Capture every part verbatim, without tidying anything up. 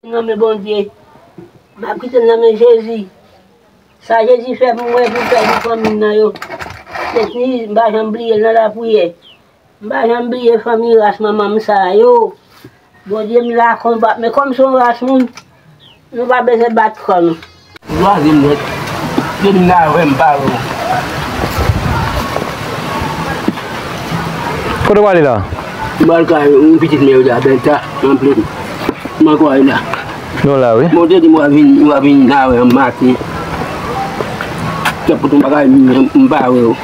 Nan men Bondye. M ap kite l nan men Jezi. Sa Jezi fè pou mwen, pou fè pou fanmi m nan yo. Petni, m pa janm bliye l nan lapriyè. M pa janm bliye fanmi ras manman m sa yo. Bondye m la konbat, men kòm se yon ras moun, nou pa bezwen bat kò nou. Lwaze m nèt. Depi m la wè m pa wè w. Kote w ale la? M al kay yon pitit mè yo la, Bèlta, nan plen. M ankò ale la. Nou la, wi. Bon, te di m w a vin, w a vin la wè m maten. Kèt pou tou bagay, m, m pa wè w.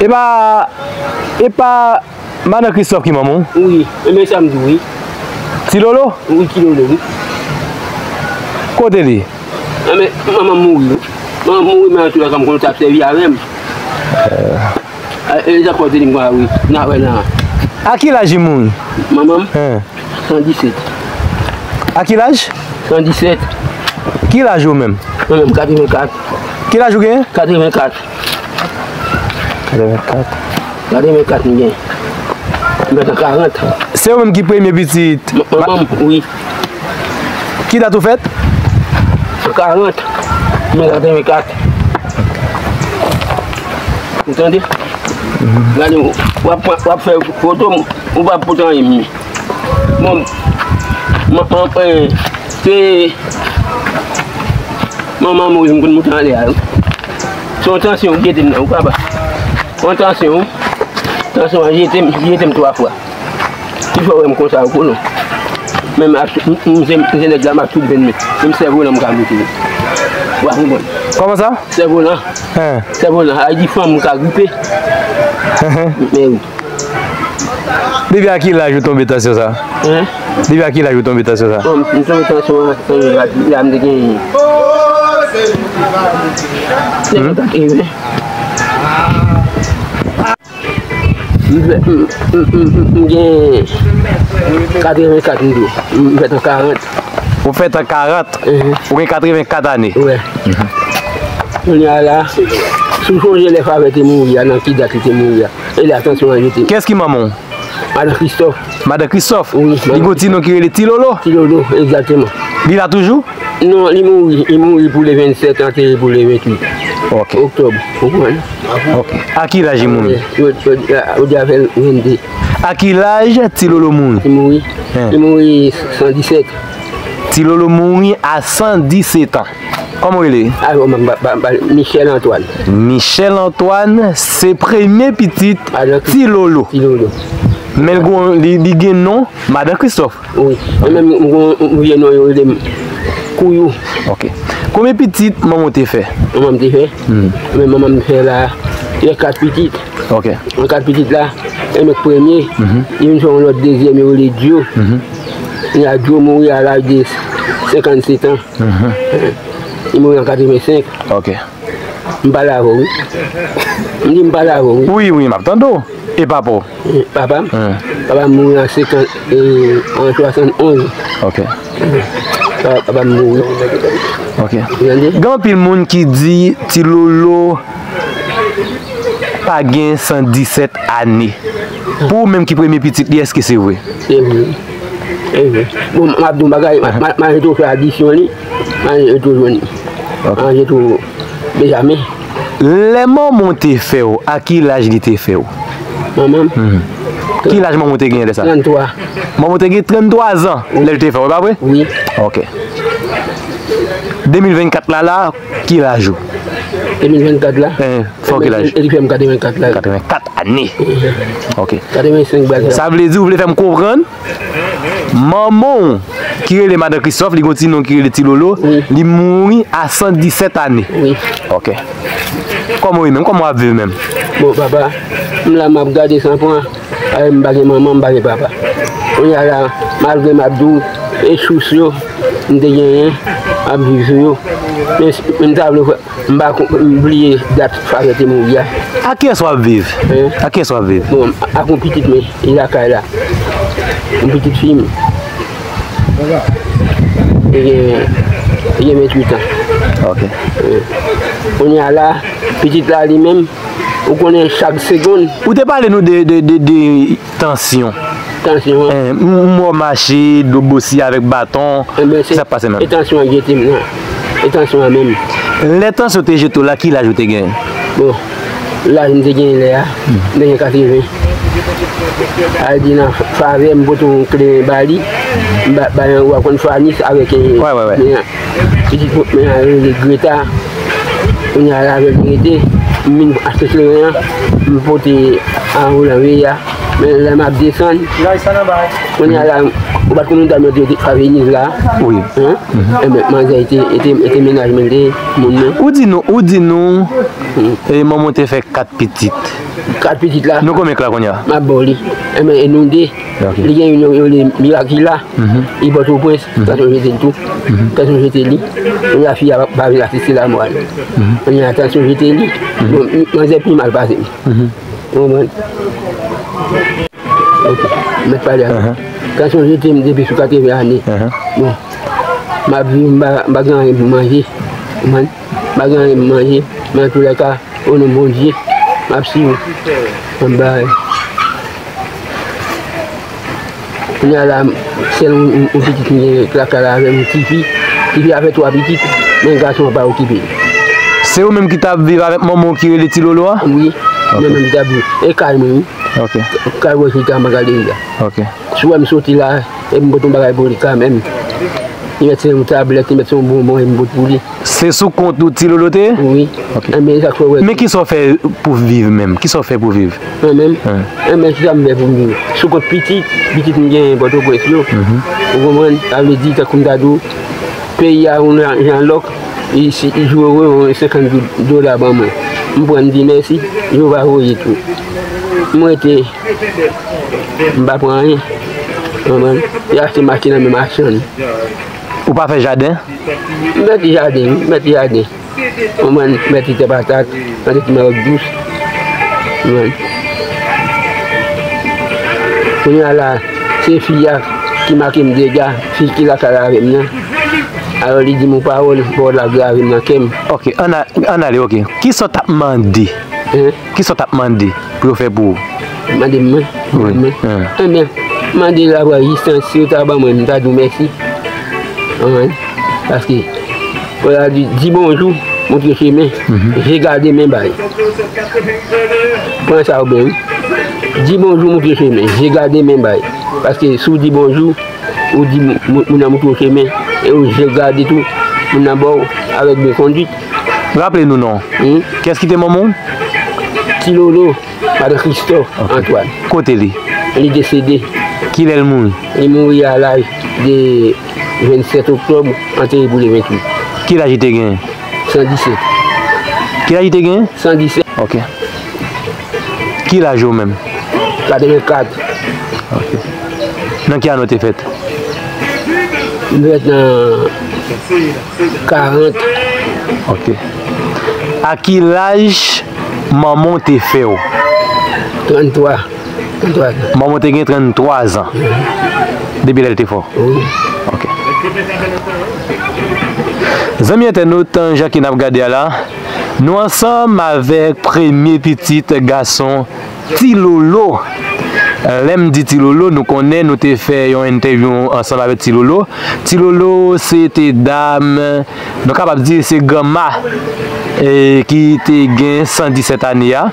E pa, e pa Madan Kristòf ki manman w? Wi, e men sa m di w, wi. Ti Lolo? Wi, Ti Lolo, wi. Kote li? A, men, manman m mouri, wi. Manman m mouri, men antoulèka, m konn t ap sèvi avè m. A, e, Jean Paul te di m konsa, wi. N a wè nan. A ki laj li mouri? Manman m? Hen. San disèt. A ki laj? San disèt. Ki laj ou menm? Mwen menm, katrevenkat. Ki laj ou genyen? Katrevenkat. Katrevenkat. Katrevenkat m gen. M fèt an karant. Se ou menm ki premye pitit? M-, manman m, wi. Ki dat ou fèt? An karant. Men katrevenkat. Ou tande? Gade, w ap, w ap fè foto, ou p ap pote anyen. Bon, man, man, eh, se manman Moyiz m konn moute anlè a, wi. Se yon tansyon ki jete m nan, ou papa. Yon tansyon, wi. Tansyon an jete m, jete m twa fwa. Ki fè w wè m konsa, ou konnen. Men m ap, m, m, se, se nèg la, m ap tout benn men. Menm sèvolan m ka moute. Ou pa konprann. Kòman sa? Sèvolan. Hen. Sèvolan, sa vle di fanm ka gripe. Hen, hen. Men wi. Depi a ki laj ou tonbe tansyon sa? Hen? Depi a ki laj ou tonbe tansyon sa? Bon, m tonbe tansyon an, eh, la, la m te gen. Hmm? Katreven. M fè, m, m, m, m, m gen katrevenkat m di w. M fèt an karant. Ou fèt an karant? Mhm. Ou gen katrevenkat ane? Wi. Mhm. Kounye a la, si w sonje lè Favè te mouri a, nan ki dat li te mouri a? E la tansyon an jete. Kiyès ki manman w? Madan Kristòf. Madan Kristòf? Wi, li gon ti non ki rele Ti Lolo? Ti Lolo, egzakteman. Li la toujou? Non, li mouri, li mouri pou le vennsèt, antere pou le vennuit. Ok. Oktòb. Ou konprann? Ok. A ki laj li mouri? Yo, yo, yo di avè l vennde. A ki laj Ti Lolo mouri? Li mouri. Hen. Li mouri san disèt. Ti Lolo mouri a san disèt an. Kòman w rele? A, bon, m, m, m, m, Michel Antoine. Michel Antoine, se premye pitit Ti Lolo. Ti Lolo. Men l gon, li, li gen non Madan Kristòf. Wi. Mwen menm, m gon, m vye non yo rele m Kouyou. Ok. Konbyen pitit manman w te fè? Manman m te fè? Hmm. Men manman m fè la, fè kat pitit. Ok. Nan kat pitit la, e men k premye, mhm, li vin fè yon lòt dezyèm, yo rele Djo. Mhm. Kounye a Djo mouri a laj de senkannsenk an. Mhm. Li mouri an katrevensenk. Ok. M pale avè w, wi. M di m pale avè w, wi. Wi, wi, m ap tande w. E papa w? E, papa m? Hmm. Papa m mouri an senkant, e, an swasannonz. Ok. Pa-, papa m mouri. Ok. Ou tande? Gen anpil moun ki di Ti Lolo pa gen san disèt ane. Pou ou menm ki premye pitit li, èske se vre? Se vre. Se vre. Bon, m ap di w yon bagay, ma, ma, malgre tou fè adisyon li, malgre tou jwenn li. Ok. Malgre tou Benjamin. Lè manman w te fè w, a ki laj li te fè w? Manman m? Mhm. Ki laj manman w te genyen lè sa? Tranntwa. Manman w te gen tranntwa zan lè l te fè w, e pa vre? Wi. Ok. De mil vennkat la, la, ki laj ou? De mil vennkat la? Eh, fè w ki laj? E, e, e li fè m katrevenkat la. Katrevenkat ane. Mhm. Ok. Katrevensenk bagay. Sa vle di ou vle fè m konprann? Manman w, ki rele Madan Kristòf, li gon ti non ki rele Ti Lolo, wi, li mouri a san disèt ane. Wi. Ok. Kòman w ye menm? Kòman w ap viv menm? Bon, papa, m la m ap gade san pran. Ay, m pa gen manman, m pa gen papa. Kounye a la, malgre m ap di w, e sous yo, m te genyen, m ap viv sou yo. Men, men m ta vle fè M pa kon-, m bliye dat Favè te mouri a. A kiyès w ap viv? Hein? A kiyès w ap viv? Bon, ak yon pitit mwen, li lakay la. Yon pitit fi m. Li gen, li gen venntuit an. Ok. Hein. Kounye a la, pitit la li menm, ou konnen chak segonn. Ou te pale nou de, de, de, de tansyon. Tansyon an. Eh, m, m wè w mache, do bosi avèk baton. Enben, se, sa k pase menm? E tansyon an jete m nan. E tansyon an menm. Lè tansyon te jete w la, ki laj ou te genyen? Bon, laj m te genyen lè a, m te gen katreven. A di nan favè m pote yon kleren ba li, m ba, ba yon, w ap konn fanis avèk, eh, wè, wè, wè. Men, pitit men an rele Greta. Kounye a la avè l rete, m vin achte kleren an, m pote a Roland Veya. Men lè m ap desann, kounye a la, ou pa t konn yon dam yo te, te Faveniz la? Wi. Hein? Enben, manzè ete, ete, ete mennaj mwen, te moun mwen. Ou di nou, ou di nou, e manman w te fè kat pitit. Kat pitit la. Nou konbyen k la kounye a? M ap ba w li. Enben, e nou de. Ok. Li gen youn yo rele Mirakila. Li Pòtoprens, tansyon jete l tou. Tansyon jete li. Kounye a fi a pa, pa vin asiste la mò a li. Kounye a tansyon jete li. Bon, m, manzè pi mal pase m. Ou konprann? Ok. Mèt pale avè m. Tansyon jete m depi sou katreven ane. Bon. M ap viv, m pa, m pa gen anyen pou manje. Ou konprann? M pa gen anyen pou manje. Men antoulèka, o non Bondye, m ap siye w. Anba. Kounye a la, sèl yon, yon, yon pitit m gen k lakay la avè m, yon tifi. Tifi a fè twa pitit, men gason an pa okipe l. Se ou menm ki t ap viv avèk manman w ki rele Ti Lolo a? Wi, mwen menm ki t ap viv. E kay mwen, wi. Ok. Kay Wòchita Magadei a. Ok. Si w wè m soti la, epi m pote yon bagay pou li kanmenm. Li mèt se yon tablèt, li mèt se yon bonbon, epi m pote pou li. Se sou kont ou Ti Lolo te ye? Wi. Ok. Enben, sa k fè w wè. Men kisa w fè pou viv menm? Kisa w fè pou viv? Mwen menm? Enben, kisa m fè pou m viv? Sou kont pitit, pitit m genyen Pòtoprens yo. Ou konprann? Sa vle di, tankou m ta di w, peyi a, yon jan, jan lòk, li, li jwe wè yon senkant dola ban mwen. M pran, m di mèsi, Jewova voye tou. M rete, m pa pran anyen. Ou konprann? Li achte machin nan men machann. Ou pa fè jaden? M fè ti jaden, wi, m fè ti jaden. Ou konprann, m fè ti tè patat, plante ti manròt dous. Ou konprann? Kounye a la, se fi a ki make m dega, fi ki lakay la avè m nan. Alò, li di m yon pawòl, pawòl la grave nan kè m. Ok, ann a, ann ale, ok. Kisa w t ap mande? Hein? Kisa w t ap mande pou yo fè pou ou? Mande m mwen? Wi. Mwen. Enben, mande la pou egzistans, si yo ta ban mwen, m ta di w mèsi. Konprann? Paske, yo ta di, di bonjou, montre chemen, je gade men bay. Pran sa w byen, wi. Di bonjou, montre chemen, je gade men bay. Paske si w di bonjou, ou di moun, moun, moun nan montre w chemen, e ou je gade tou, moun nan ba w avèk bòn kondwit. Raple nou non. Hmm? Kiyès ki te manman w? Ti Lolo, madan Christophe Antoine. Kote li? Li desede. Kilè l mouri? Li mouri a laj de vennsèt oktòb, antere pou le venntuit. Ki laj li te genyen? San disèt. Ki laj li te genyen? San disèt. Ok. Ki laj ou menm? Katrevenkat. Ok. Nan ki ane w te fèt? M fèt nan karant. Ok. A ki laj manman w te fè w? Tranntwa. Tranntwa zan. Manman w te gen tranntwa zan. Depi lè l te fè w? Wi. Ok. Zanmi entènot, jan ke n ap gade a la, nou ansanm avèk premye pitit gason Ti Lolo. Lè m di Ti Lolo, nou konnen nou te fè yon entèvyou ansanm avèk Ti Lolo. Ti Lolo, se te dam, nou kapab di se granma, e, ki te gen san disèt ane a.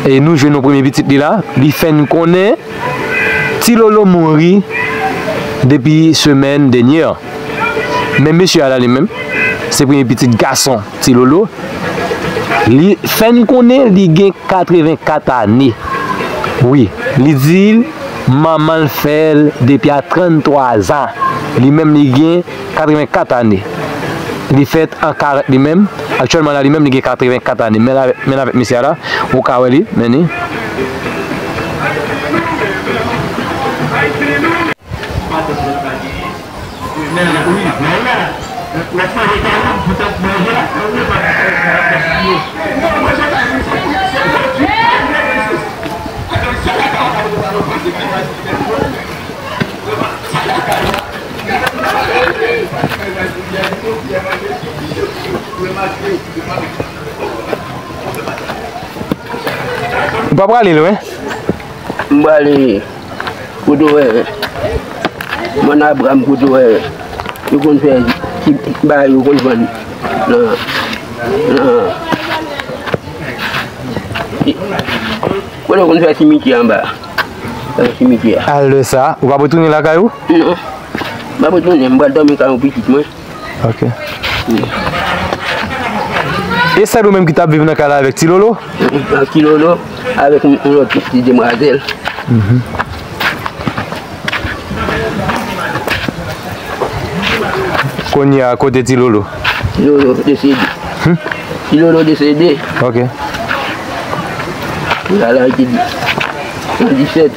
E nou jwenn yon premye pitit li la. Li fè n konnen Ti Lolo mouri depi semèn dènyè. Men mesye a la li menm, se premye pitit gason Ti Lolo. Li fè n konnen li gen katrevenkat ane. Wi, li di manman l fè l depi a tranntwa zan. Li menm li gen katrevenkat ane. Li fèt an karant li menm. Aktyèlman la li menm li gen katrevenkat ane. Men avèk, men avèk mesye a la, ou ka wè li, men li. Ou pa prale lwen? M prale Kote w wè, mòn Abram, kote w wè, yo konn fè ti bagay, yo konn vann nan, nan, kote yo konn fè simityè anba, nan simityè a. Al de sa, ou p ap retounen lakay ou? Non. M ap retounen, m pral dòmi kay yon pitit mwen. Ok. E sèl ou menm ki t ap viv nan kay la avèk Ti Lolo? Ak Ti Lolo, avèk yon, yon lòt ti demwazèl. Kounye a, kote Ti Lolo? Ti Lolo desede. Ti Lolo desede. Ok. Kounye a la, li te di, nan disèt.